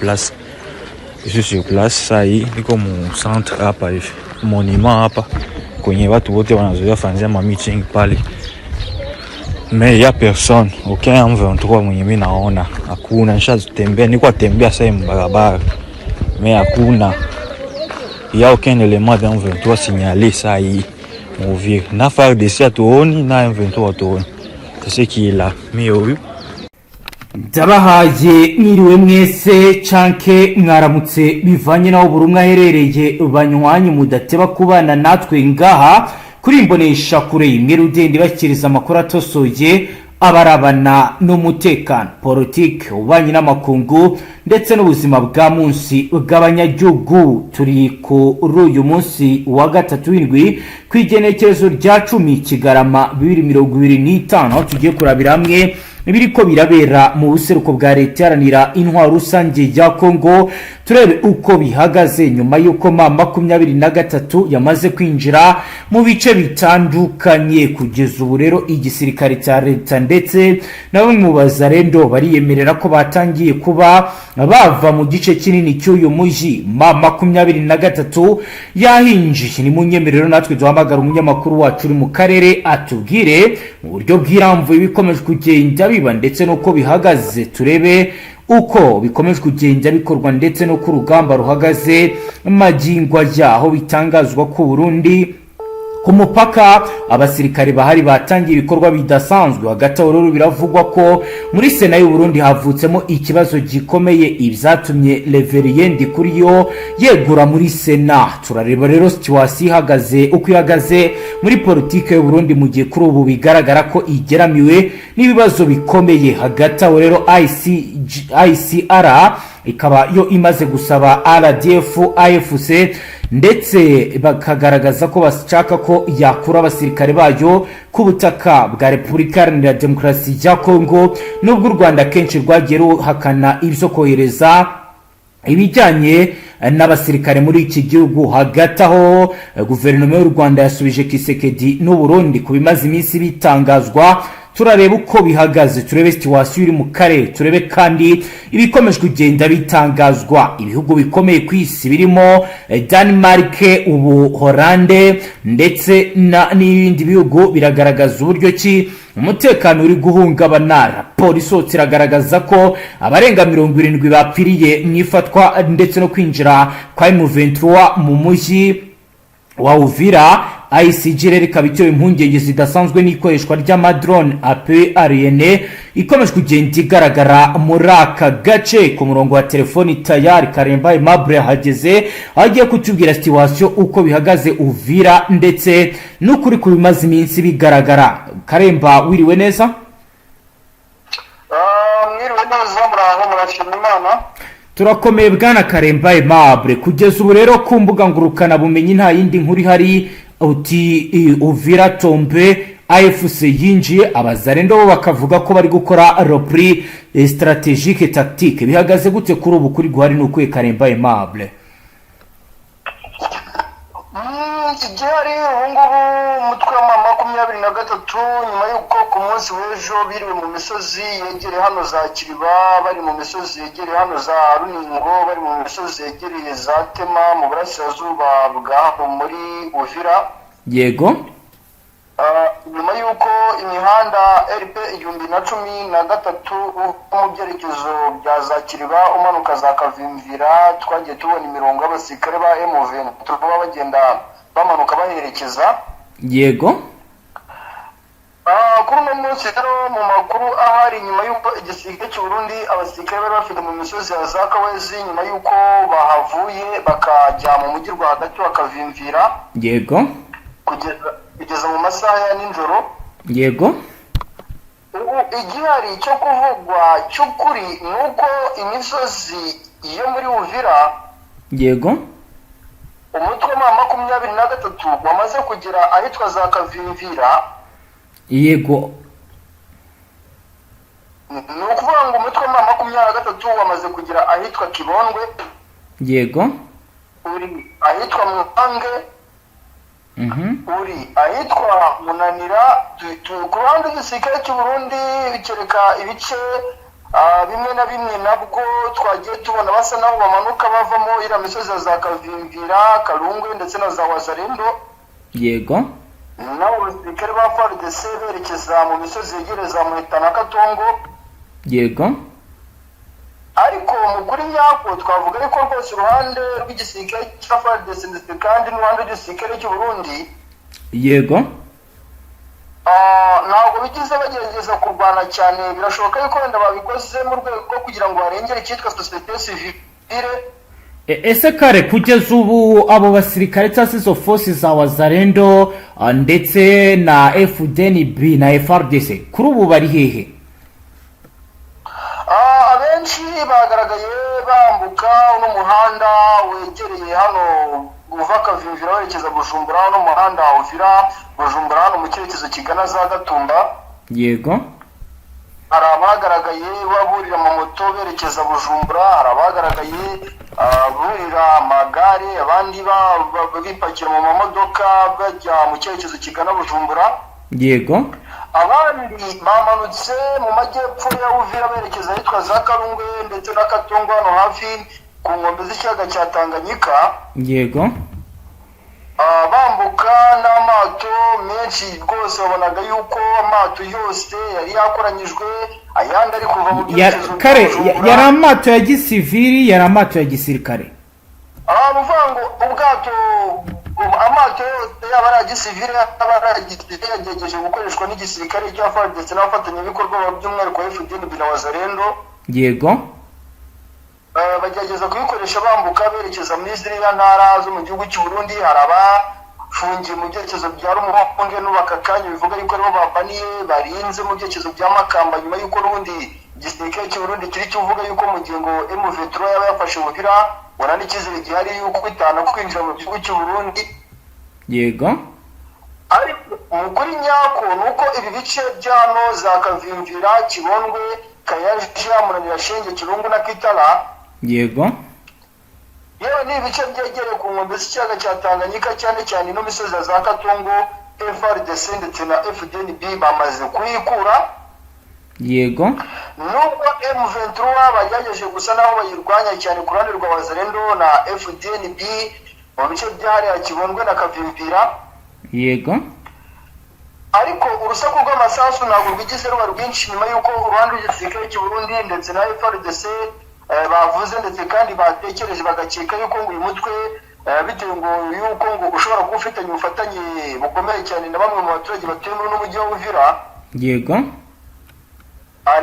place, je suis sur place saa hii, niko mu centre hapa hivi, monument hapa kwenye watu wote wanazoea fanzia ma meeting pale, mais y a personne, aucun M23 mwenye mimi naona, hakuna. Nishatembea, niko tembea sasa barabara, mais hakuna, y a aucun élément de M23 signalé saa hii Uvira, na FARDC hatuoni na M23 hatuoni, c'est ce qui est là mi huyu. Ndabahaye mwiriwe mwese canke mwaramutse, bivanye naho buri umwe aherereye. Banywanyi mudateba kubana natwe ngaha kuri imbonesha kure imwe rudende, bashyikiriza amakuru atosoye abarabana n'umutekano, politike, ububanyi n'amakungu ndetse n'ubuzima bwa munsi bw'abanyagihugu. Turi kuri uyu munsi wa gatatu w'indwi, ku igenekerezo rya 10 Kigarama 2025, aho tugiye kurabira hamwe ibiriko birabera mu buseruko bwa Leta Iharanira Intwaro Rusange ya Kongo. Turebe uko bihagaze nyuma y'uko M23 yamaze kwinjira mu bice bitandukanye. Kugeza ubu rero, igisirikare cya leta ndetse na bamwe mu bazarendo bariyemerera ko batangiye kuba bava mu gice kinini cy'uyu mujyi. M23 yahinjiye. Ni mu nyemerero natwe duhamagara umunyamakuru wacu uri mu karere, atubwire mu buryo bwirambuye ibikomeje kugenda biba ndetse n'uko bihagaze. Turebe uko bikomeje kugenda bikorwa ndetse n'uko urugamba ruhagaze magingo aya, aho bitangazwa ko Burundi ku mupaka abasirikare bahari batangiye ibikorwa bidasanzwe. Hagati aho rero, biravugwa ko muri Sena y'u Burundi havutsemo ikibazo gikomeye, ibyatumye Révérien Ndikuriyo yegura muri Sena. Turareba rero situation ihagaze uko ihagaze muri politike y'u Burundi, mu gihe kuri ubu bigaragara ko igeramiwe n'ibibazo bikomeye. Hagati aho rero, ICR ikaba yo imaze gusaba RDF, AFC, ndetse bakagaragaza ko bashaka ko yakura abasirikare bayo ku butaka bwa Repubulika Iharanira Demokarasi ya Kongo, nubwo u Rwanda kenshi rwagiye ruhakana ibyo kohereza ibijyanye n'abasirikare muri iki gihugu. Hagati aho, guverinoma y'u Rwanda yasubije Tshisekedi n'Uburundi ku bimaze iminsi bitangazwa. Turareba uko bihagaze, turebe situation iri mu karere, turebe kandi ibikomeje kugenda bitangazwa. Ibihugu bikomeye ku isi birimo Denmark, ubu Holande ndetse n'ibindi bihugu biragaragaza uburyo ki umutekano uri guhungabana. Raporo isohotse iragaragaza ko abarenga 70 bapfiriye mu ifatwa ndetse no kwinjira kwa M23 mu mujyi wa Uvira. ICG rero ikaba itewe impungenge zidasanzwe n'ikoreshwa ry'amadrone aérienne ikomeje kugenda igaragara muri aka gace. Ku murongo wa telefoni tayari Karemba Aimable yahageze, aho agiye kutubwira situation uko bihagaze Uvira ndetse n'ukuri ku bimaze iminsi bigaragara. Karemba, wiriwe neza? Mwiriwe neza, muraho, murashima Imana. Turakomeye, bwana Karemba Aimable. Kugeza ubu rero, ku mbuga ngurukanabumenyi nta yindi nkuru ihari, uti Uvira tombe, AFC yinjiye, abazarendo bo bakavuga ko bari gukora repli stratégique tactique. Bihagaze gute kuri ubu? Kuri guhari ni ukuye, Karemba Aimable? Igihari ubu ngubu, umutwe wa 23, nyuma y'uko ku munsi w'ejo biriwe mu misozi yegereye hano za Kiriba, bari mu misozi yegereye hano za Runingo, bari mu misozi yegereye za Tema mu burasirazuba bwa muri Uvira. Nyuma y'uko imihanda RP 1013 uva mu byerekezo bya za Kiriba umanuka za Kavimvira, twagiye tubona imirongo y'abasirikare ba M23 baba bagenda bamanuka baherekeza. Kuri uno munsi rero, mu makuru ahari, nyuma y'uko igisirikare cy'u Burundi, abasirikare bari bafite mu misozi ya za Kawezi, nyuma y'uko bahavuye bakajya mu mujyi rwagati wa Kavimvira, kugeza mu masaha ya nijoro, ubu igihari cyo kuvugwa cy'ukuri ni uko imisozi yo muri Uvira, umutwe wa 23 wamaze kugera ahitwa za Kavimvira. Ni ukuvuga ngo umutwe wa 23 wamaze kugera ahitwa Kibondwe, uri ahitwa Muhange, uri ahitwa Munanira. Ku ruhande rw'igisirikare cy'u Burundi kereka ibice Bimwe na bimwe nabwo twagiye tubona basa naho bamanuka bavamo iriya misozi ya za Kavimvira, Karungwe ndetse na za Wazalendo, nabo basirikare ba FARDC berekeza mu misozi yegereye za Muheta na Katongo. Ariko mu kuri nyako twavuga ariko rwose uruhande rw'igisirikare cya FARDC ndetse kandi n'uruhande rw'igisirikare cy'u Burundi, ntabwo bigize bagerageza kurwana cyane. Birashoboka yuko wenda babikoze mu rwego rwo kugira ngo barengere icyitwa société civile. Ese kare, kugeza ubu abo basirikare cyangwa se izo force za Wazalendo ndetse na FDNB na FARDC, kuri ubu bari hehe? Abenshi bagaragaye bambuka uno muhanda wegereye hano uva Kavimvira werekeza Bujumbura, uno muhanda Uvira Bujumbura, hano mu cyerekezo kigana za Gatumba. Hari abagaragaye baburira amamoto berekeza Bujumbura, hari abagaragaye burira amagare, abandi bipakira mu mamodoka bajya mu cyerekezo kigana Bujumbura. Abandi bamanutse mu majyepfo ya Uvira berekeza ahitwa za Karungwe ndetse na Katongo, hano hafi ku nkombe z'ikiyaga cya Tanganyika. Bambuka n'amato menshi rwose, wabonaga yuko amato yose yari yakoranyijwe, ayandi ari kuva mu byerekezo bya Kare, Bujumbura. yari amato ya gisivili, yari amato ya gisirikare? Ni ukuvuga ngo ubwato, amato yose, yaba ari aya gisivili, yaba ari aya gisirikare, yagerageje gukoreshwa n'igisirikare cya FARDC ndetse n'abafatanyabikorwa by'umwihariko FDNB na Wazalendo. Bagerageza kubikoresha bambuka berekeza muri ziriya ntara zo mu gihugu cy'u Burundi. Hari abafungiye mu byerekezo bya Rumonge n'ubaka kanya, bivuga yuko aribo babaniye barinze mu byerekezo bya Makamba, nyuma y'uko n'ubundi igisirikare cy'u Burundi kiri kivuga yuko mu gihe ngo M23 yaba yafashe Uvira, ubona n'icyizere gihari yuko itana kwinjira mu gihugu cy'u Burundi. Ariko mu kuri nyako ni uko ibi bice byano za Kavimvira, Kibondwe, Kayaja, Munanira, Shenge, Kirungu na Kitara, yewe ni ibice byegereye ku nkombe z'ikiyaga cya Tanganyika, cyane cyane ino misozi ya za Katongo, FARDC ndetse na FDNB bamaze kuyikura, nubwo M23 bagerageje gusa naho bayirwanya cyane ku ruhande rwa Wazalendo na FDNB mu bice byahariya Kibondwe na Kavimvira. Ariko urusaku rw'amasasu ntabwo rwigeze ruba rwinshi nyuma y'uko uruhande rw'igisirikare cy'u Burundi ndetse na FARDC bavuze ndetse kandi batekereje bagakeka yuko ngo uyu mutwe, bitewe ngo yuko ngo ushobora kuba ufitanye ubufatanye bukomeye cyane na bamwe mu baturage batuye muri uno mujyi wa Uvira.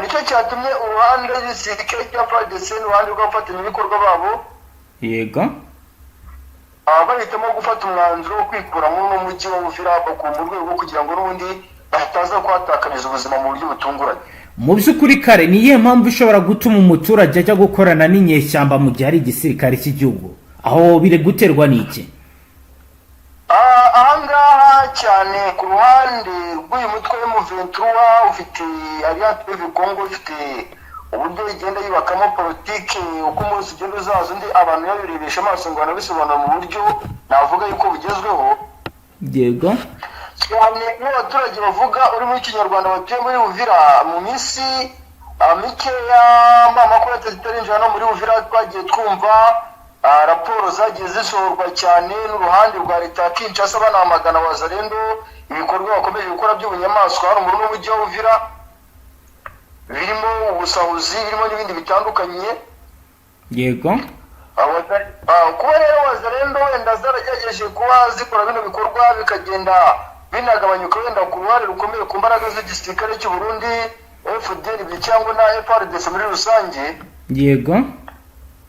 Nicyo cyatumye uruhande rw'igisirikare cya FARDC n'uruhande rw'abafatanyabikorwa babo bahitamo gufata umwanzuro wo kwikura muri uno mujyi wa Uvira mu rwego rwo kugira ngo n'ubundi bataza kuhatakariza ubuzima mu buryo butunguranye. Mu by'ukuri kare, ni iyihe mpamvu ishobora gutuma umuturage ajya gukorana n'inyeshyamba mu gihe ari igisirikare cy'igihugu? Aho biri guterwa n'iki? Ahangaha cyane ku ruhande rw'uyu mutwe M23 ufite Alliance Fleuve Congo, ifite uburyo igenda yubakamo politike uko umunsi ugenda uzaza undi, abantu babirebesha amaso ngo banabisobanura mu buryo navuga yuko bugezweho. Cyane n'abaturage bavuga ururimi rw'Ikinyarwanda batuye muri Uvira, mu minsi mikeya amakuru itarinjira no muri Uvira, twagiye twumva raporo zagiye zisohorwa cyane n'uruhande rwa leta ya Kinshasa, banamagana Wazalendo ibikorwa bakomeje gukora by'ubunyamaswa hano muri uno mujyi wa Uvira, birimo ubusahuzi, birimo n'ibindi bitandukanye. Kuba rero Wazalendo wenda zaragerageje kuba zikora bino bikorwa, bikagenda binagabanyuka wenda ku ruhare rukomeye ku mbaraga z'igisirikare cy'u Burundi, FDNB cyangwa na FARDC muri rusange,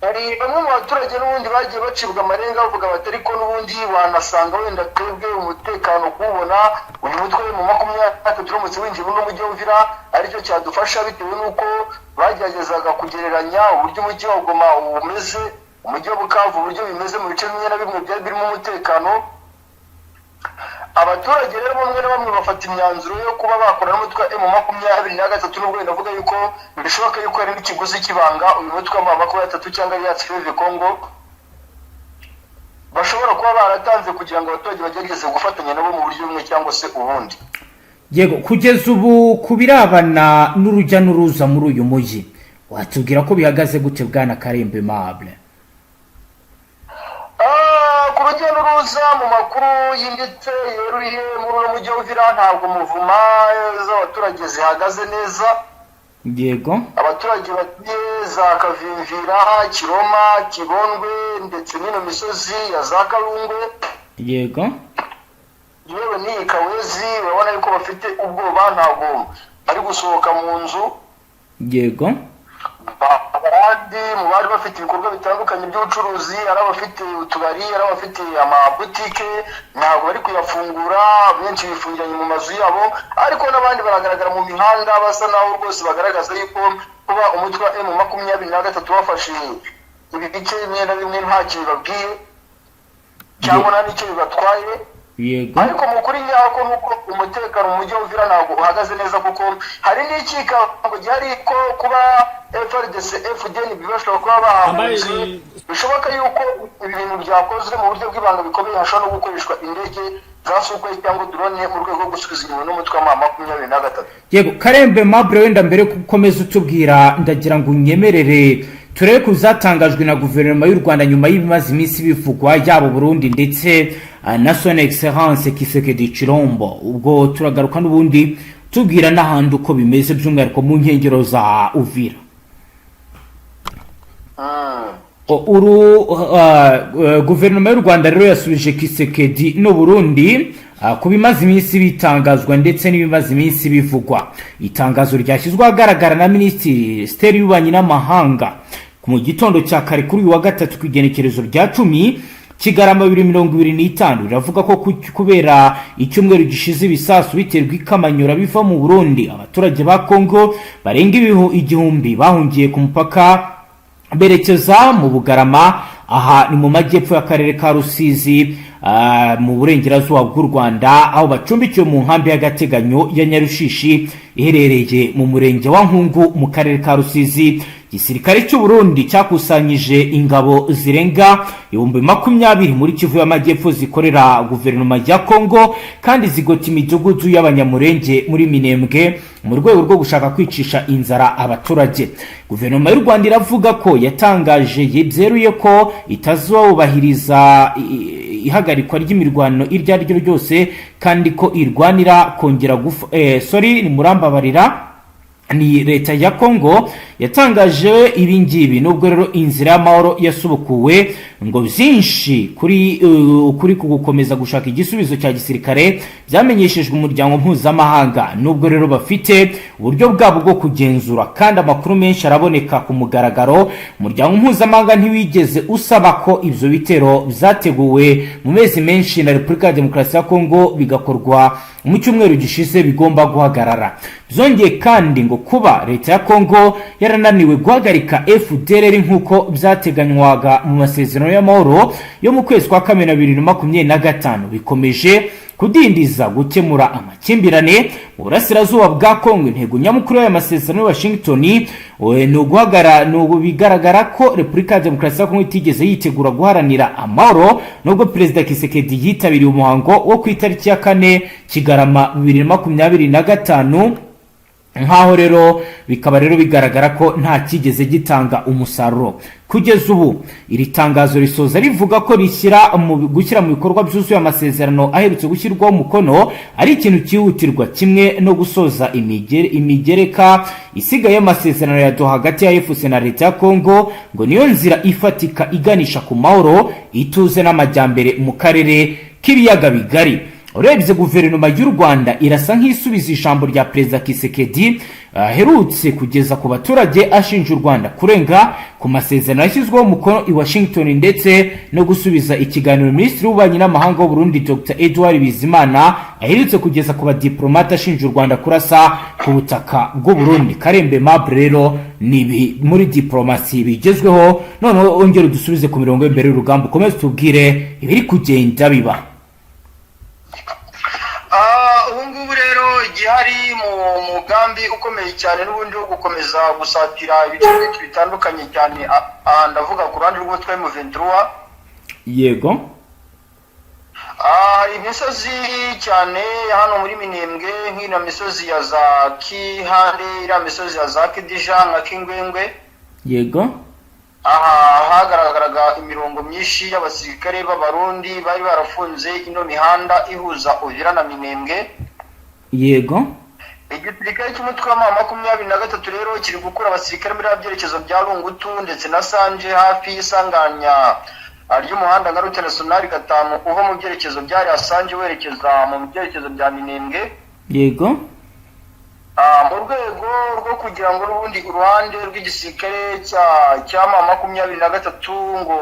hari bamwe mu baturage n'ubundi bagiye bacibwa amarenga, bavuga bati: "Ariko n'ubundi wanasanga wenda twebwe umutekano kuwubona, uyu mutwe mu 23 uramutse winjiye muri uno mujyi wa Uvira aricyo cyadufasha," bitewe n'uko bageragezaga kugereranya uburyo umujyi wa Goma umeze, umujyi wa Bukavu uburyo bimeze mu bice bimwe na bimwe byari birimo umutekano. Abaturage rero bamwe na bamwe bafata imyanzuro yo kuba bakora n'umutwe wa M23, nubwo wenda avuga yuko bishoboka yuko hari n'ikiguzi cy'ibanga uyu mutwe wa M23 cyangwa Alliance Fleuve Congo bashobora kuba baratanze kugira ngo abaturage bagerageze gufatanya nabo mu buryo bumwe cyangwa se ubundi. Yego, kugeza ubu ku birabana n'urujya n'uruza muri uyu mujyi, Watubwira ko bihagaze gute, bwana Karembe Mable? Ku rujya n'uruza mu makuru yimbitse yeruye muri uno mujyi wa Uvira, ntabwo mouvement z'abaturage zihagaze neza. Abaturage batuye za Kavimvira, Kiroma, Kibondwe ndetse n'ino misozi ya za Karungwe, yewe n'iyi Kawezi, urabona yuko bafite ubwoba, ntabwo bari gusohoka mu nzu. Abandi mu bari bafite ibikorwa bitandukanye by'ubucuruzi, ari abafite utubari, ari abafite amabutike, ntabwo bari kuyafungura. Benshi bifungiranye mu mazu yabo, ariko n'abandi baragaragara mu mihanda basa naho rwose bagaragaza yuko kuba umutwe wa M23 wafashe ibi bice bimwe na bimwe ntacyo bibabwiye cyangwa nta n'icyo bibatwaye. Ariko mu kuri nyako ni uko umutekano mu mujyi wa Uvira ntabwo uhagaze neza, kuko hari n'ikikango gihari ko kuba FARDC, FDNB bashobora kuba bahahunze. Bishoboka yuko ibi bintu byakozwe mu buryo bw'ibanga bikomeye, hashobora no gukoreshwa indege za Sukhoi cyangwa drone mu rwego rwo gusubiza inyuma n'umutwe wa M23. Yego, Karembe Mabure, wenda mbere yo gukomeza utubwira, ndagira ngo unyemerere turebe ku zatangajwe na guverinoma y'u Rwanda nyuma y'ibimaze iminsi bivugwa, yaba Burundi ndetse na Son Excellence Tshisekedi Tshilombo. Ubwo turagaruka n'ubundi tubwira n'ahandi uko bimeze, by'umwihariko mu nkengero za Uvira. Uru guverinoma y'u Rwanda rero yasubije Tshisekedi n'u Burundi ku bimaze iminsi bitangazwa ndetse n'ibimaze iminsi bivugwa. Itangazo ryashyizwe ahagaragara na Minisiteri y'Ububanyi n'Amahanga mu gitondo cya kare kuri uyu wa gatatu, ku igenekerezo rya 10 Kigarama 2025, riravuga ko kubera icyumweru gishize ibisasu biterwa ikamanyura biva mu Burundi, abaturage ba Kongo barenga 1000 bahungiye ku mupaka berekeza mu Bugarama. Aha ni mu majyepfo y'akarere ka Rusizi, mu burengerazuba bw'u Rwanda, aho bacumbikiwe mu nkambi y'agateganyo ya Nyarushishi iherereye mu murenge wa Nkungu mu karere ka Rusizi. Igisirikare cy'u Burundi cyakusanyije ingabo zirenga 20,000 muri Kivu y'Amajyepfo zikorera guverinoma ya Kongo, kandi zigota imidugudu y'Abanyamurenge muri Minembwe mu rwego rwo gushaka kwicisha inzara abaturage. Guverinoma y'u Rwanda iravuga ko yatangaje byeruye ko itazubahiriza ihagarikwa ry'imirwano iryo ari ryo ryose, kandi ko irwanira kongera gufa, sorry, ni murambabarira, ni leta ya Kongo yatangaje ibi ngibi. Nubwo rero inzira y'amahoro yasubukuwe, ngo byinshi kuri ku gukomeza gushaka igisubizo cya gisirikare byamenyeshejwe umuryango mpuzamahanga. Nubwo rero bafite uburyo bwabo bwo kugenzura kandi amakuru menshi araboneka ku mugaragaro, umuryango mpuzamahanga ntiwigeze usaba ko ibyo bitero byateguwe mu mezi menshi na Repubulika ya Demokarasi ya Kongo bigakorwa mu cyumweru gishize bigomba guhagarara. Byongeye kandi, ngo kuba leta ya Kongo yarananiwe guhagarika FDLR nk'uko byateganywaga mu masezerano y'amahoro yo mu kwezi kwa Kamena 2025 bikomeje kudindiza gukemura amakimbirane mu burasirazuba bwa Kongo. Intego nyamukuru y'aya masezerano ya Washington ni uguhagara ni ubu bigaragara ko Repubulika ya Demokarasi ya Kongo itigeze yitegura guharanira amahoro, nubwo Perezida Tshisekedi yitabiriye umuhango wo ku itariki ya 4 Kigarama 2025. Nk'aho rero bikaba rero bigaragara ko nta cyigeze gitanga umusaruro kugeza ubu. Iri tangazo risoza rivuga ko rishyira mu gushyira mu bikorwa byuzuye amasezerano aherutse gushyirwaho umukono ari ikintu cyihutirwa, kimwe no gusoza imigereka isigaye y'amasezerano ya Doha hagati ya AFC na leta ya Congo, ngo niyo nzira ifatika iganisha ku mahoro, ituze n'amajyambere mu karere k'ibiyaga bigari. Urebye, guverinoma y'u Rwanda irasa nk'isubiza ijambo rya Perezida Tshisekedi aherutse kugeza ku baturage, ashinja u Rwanda kurenga ku masezerano yashyizweho umukono i Washington, ndetse no gusubiza ikiganiro Minisitiri w'Ububanyi n'Amahanga w'u Burundi, Dr Edouard Bizimana, aherutse kugeza ku badiplomate, ashinja u Rwanda kurasa ku butaka bw'u Burundi. Karembe Mable, rero ni ibi muri diplomasi bigezweho. Noneho ongera udusubize ku mirongo y'imbere y'urugamba, ukomeze utubwire ibiri kugenda biba. Ubu ngubu rero igihari mu mugambi ukomeye cyane n'ubundi wo gukomeza gusatira ibice byinshi bitandukanye cyane, aha ndavuga ku ruhande rw'umutwe M23. Hari imisozi cyane hano muri Minembwe, nk'ino misozi ya za Kihande, iriya misozi ya za Kidija nka Kingwengwe. Aha hagaragaraga imirongo myinshi y'abasirikare b'Abarundi bari barafunze ino mihanda ihuza Uvira na Minembwe. Igisirikare cy'umutwe wa M23 rero kiri gukura abasirikare muri byerekezo bya Rungutu ndetse na Sanje, hafi y'isanganya ry'umuhanda nka route nationale 5 uva mu byerekezo bya Sanje werekeza mu byerekezo bya Minembwe, mu rwego rwo kugira ngo n'ubundi uruhande rw'igisirikare cya M23 ngo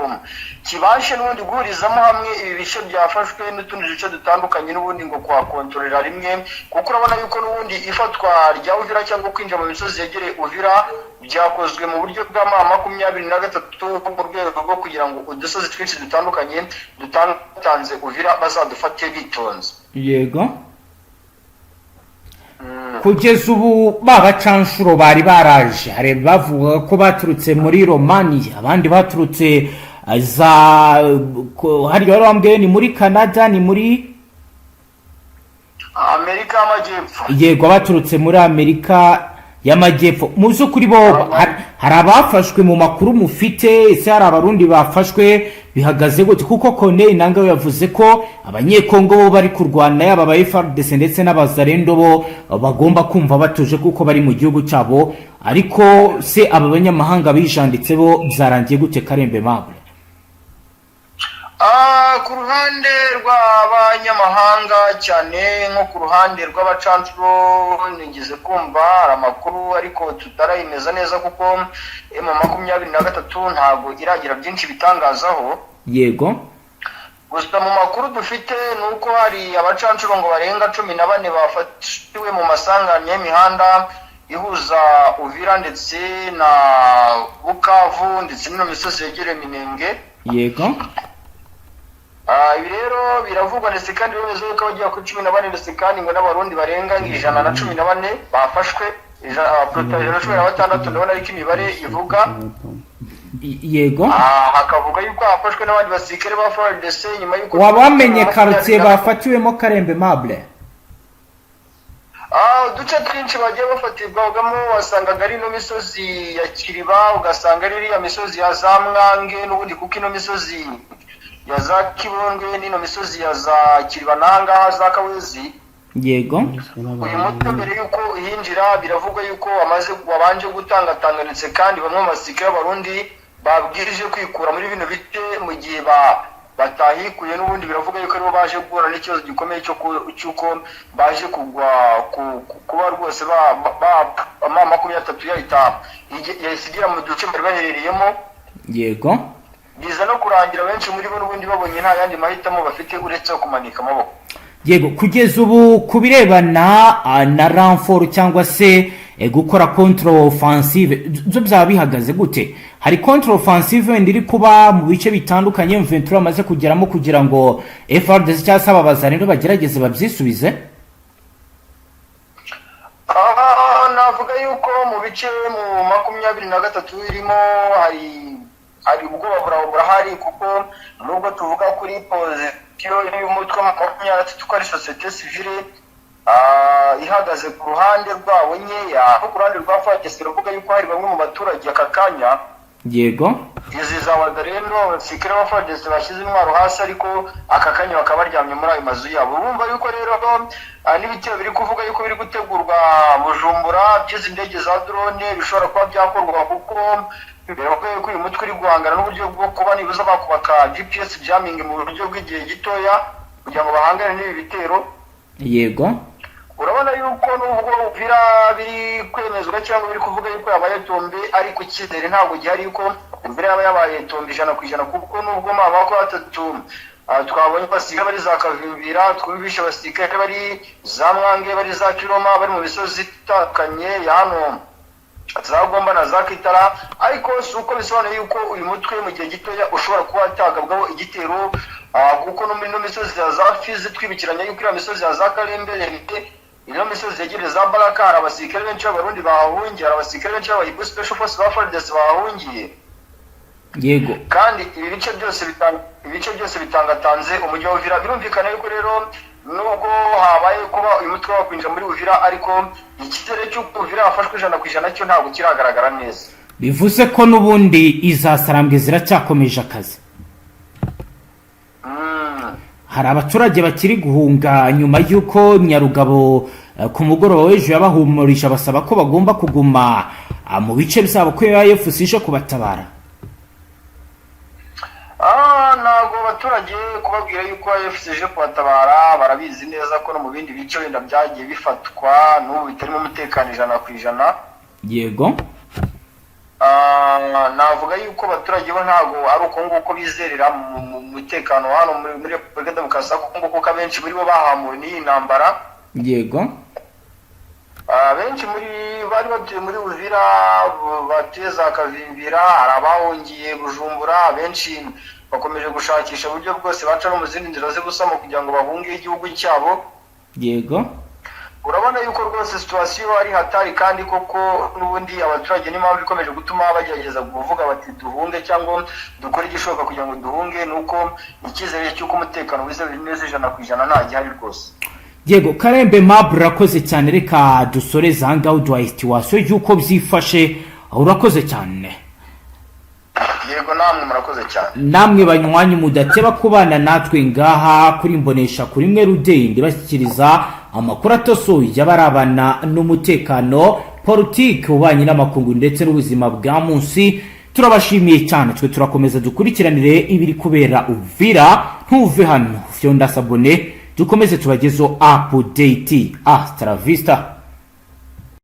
kibashe n'ubundi guhurizamo hamwe ibi bice byafashwe n'utundi duce dutandukanye, n'ubundi ngo kuhakontorera rimwe, kuko urabona yuko n'ubundi ifatwa rya Uvira cyangwa kwinjira mu misozi yegereye Uvira byakozwe mu buryo bwa M23, mu rwego rwo kugira ngo udusozi twinshi dutandukanye dutanze Uvira bazadufate bitonze. Kugeza ubu ba bacanshuro bari baraje, hari bavuga ko baturutse muri Romania, abandi baturutse za hariya wari wambwiye ni muri Canada, ni muri Amerika y'Amajyepfo. Yego, baturutse muri Amerika y'Amajyepfo. Mu by'ukuri bo hari abafashwe mu makuru mufite? Ese hari Abarundi bafashwe? Bihagaze gute? Kuko Corneille Nangaa yavuze ko Abanyekongo bo bari kurwana, yaba aba FARDC ndetse n'Abazarendo, bo bagomba kumva batuje kuko bari mu gihugu cyabo. Ariko se aba banyamahanga bijanditse bo byarangiye gute, Karembe Mable? Ku ruhande rw'abanyamahanga, cyane nko ku ruhande rw'abacancuro, nigeze kumva hari amakuru ariko tutarayemeza neza, kuko M23 ntabwo iragira byinshi bitangazaho. Gusa mu makuru dufite ni uko hari abacancuro ngo barenga 14 bafatiwe mu masanganya y'imihanda ihuza Uvira ndetse na Bukavu ndetse n'ino misozi yegereye Minembwe. Ibi rero biravugwa ndetse kandi bemeza yuko abagera kuri 14, ndetse kandi ngo n'Abarundi barenga 114 bafashwe, 116 ndabona ariko imibare ivuga. Hakavuga yuko hafashwe n'abandi basirikare ba FARDC nyuma yuko Waba wamenye quartier bafatiwemo, Karembe Mable? Uduce twinshi bagiye bafatirwagamo wasangaga ari ino misozi ya Kiriba, ugasanga ari iriya misozi ya za Mwange n'ubundi, kuko ino misozi ya za Kibondwe n'ino misozi ya za Kiriba n'ahangaha za Kawezi. Uyu mutwe mbere y'uko uhinjira biravugwa yuko wamaze wabanje gutangatanganitse, kandi bamwe mu basirikare b'Abarundi babwirije kwikura muri bino bice. Mu gihe batahikuye n'ubundi biravuga yuko aribo baje guhura n'ikibazo gikomeye cy'uko baje kugwa kuba rwose ba M23 yahita yahise igera mu duce bari baherereyemo. Biza no kurangira benshi muri bo n'ubundi babonye nta yandi mahitamo bafite uretse kumanika amaboko. Yego, kugeza ubu ku birebana na renfort cyangwa se gukora contre offensive byo byaba bihagaze gute? Hari contre offensive wenda iri kuba mu bice bitandukanye M23 amaze kugeramo kugira ngo FARDC cyangwa se aba Bazarendo bagerageze babyisubize? Navuga yuko mu bice mu 23 irimo hari ubwoba burahari, kuko nubwo tuvuga kuri position y'umutwe wa 23 ko ari société civile ihagaze ku ruhande rwabo nkeya, aho ku ruhande rwa FARDC biravuga yuko hari bamwe mu baturage aka kanya izi za Wazalendo, abasirikare ba FARDC bashyize intwaro hasi, ariko aka kanya bakaba baryamye muri ayo mazu yabo. Bumva yuko rero n'ibitero biri kuvuga yuko biri gutegurwa Bujumbura by'izi ndege za drone bishobora kuba byakorwa, kuko biravuga yuko uyu mutwe uri guhangana n'uburyo bwo kuba nibuza bakubaka GPS jamming mu buryo bw'igihe gitoya kugira ngo bahangane n'ibi bitero. Urabona yuko nubwo Uvira biri kwemezwa cyangwa biri kuvuga yuko yabaye tombé, ariko icyizere ntabwo gihari yuko Uvira yaba yabaye tombé 100%, kuko nubwo mama ko batatu twabonye abasirikare bari za Kavimbira, twumvishe abasirikare bari za Mwange, bari za Kiroma, bari mu misozi itandukanye ya hano za Gomba na za Kitara, ariko si uko bisobanuye yuko uyu mutwe mu gihe gitoya ushobora kuba watagabwaho igitero, kuko no muri ino misozi ya za Fizi, twibukiranya yuko iriya misozi ya za Karemberembe, ino misozi yegereye za Baraka, hari abasirikare benshi b'Abarundi bahahungiye, hari abasirikare benshi b'Abahibu Special Force ba FARDC bahahungiye. Kandi ibi bice byose bitanga, ibice byose bitangatanze umujyi wa Uvira. Birumvikana yuko rero nubwo habaye kuba uyu mutwe wakwinjira muri Uvira, ariko icyizere cy'uko Uvira yafashwe 100% cyo ntabwo kiragaragara neza. Bivuze ko n'ubundi izasarambwe ziracyakomeje akazi. Hari abaturage bakiri guhunga nyuma y'uko Nyarugabo ku mugoroba w'ejo yabahumurije, abasaba ko bagomba kuguma mu bice byabo, ko AFC ije kubatabara. Ntabwo abaturage kubabwira yuko AFC ije kubatabara, barabizi neza ko no mu bindi bice wenda byagiye bifatwa n'ubu bitarimo umutekano 100%. Navuga yuko abaturage bo ntabwo ari uko nguko bizerera mu mutekano hano muri Repubulika Demokarasi ya Kongo, kuko abenshi muri bo bahamuwe n'iyi ntambara. Benshi muri bari batuye muri Uvira, batuye za Kavimbira, hari abahungiye Bujumbura, abenshi bakomeje gushakisha uburyo bwose baca no mu zindi nzira z'ubusamo kugira ngo bahunge igihugu cyabo. Urabona yuko rwose situation ari hatari, kandi koko n'ubundi abaturage n'impamvu ikomeje gutuma bagerageza kuvuga bati duhunge cyangwa dukore igishoboka kugira ngo duhunge, ni uko icyizere cy'uko umutekano wizewe neza 100% nta gihari rwose. Yego, Karembe Mabure, urakoze cyane. Reka dusoreze aha ngaha, uduhaye situation y'uko byifashe. Urakoze cyane. Yego, namwe murakoze cyane. Namwe banywanyi mudateba kubana natwe ngaha kuri Mbonesha kuri mwe rudende, bashyikiriza amakuru atosoye y'abarabana n'umutekano, politiki, ububanyi n'amakungu ndetse n'ubuzima bwa munsi, turabashimiye cyane. Twe turakomeza dukurikiranire ibiri kubera Uvira. Ntuve hano, fyonda s'abonner, dukomeze tubagezeho update. Hasta la vista.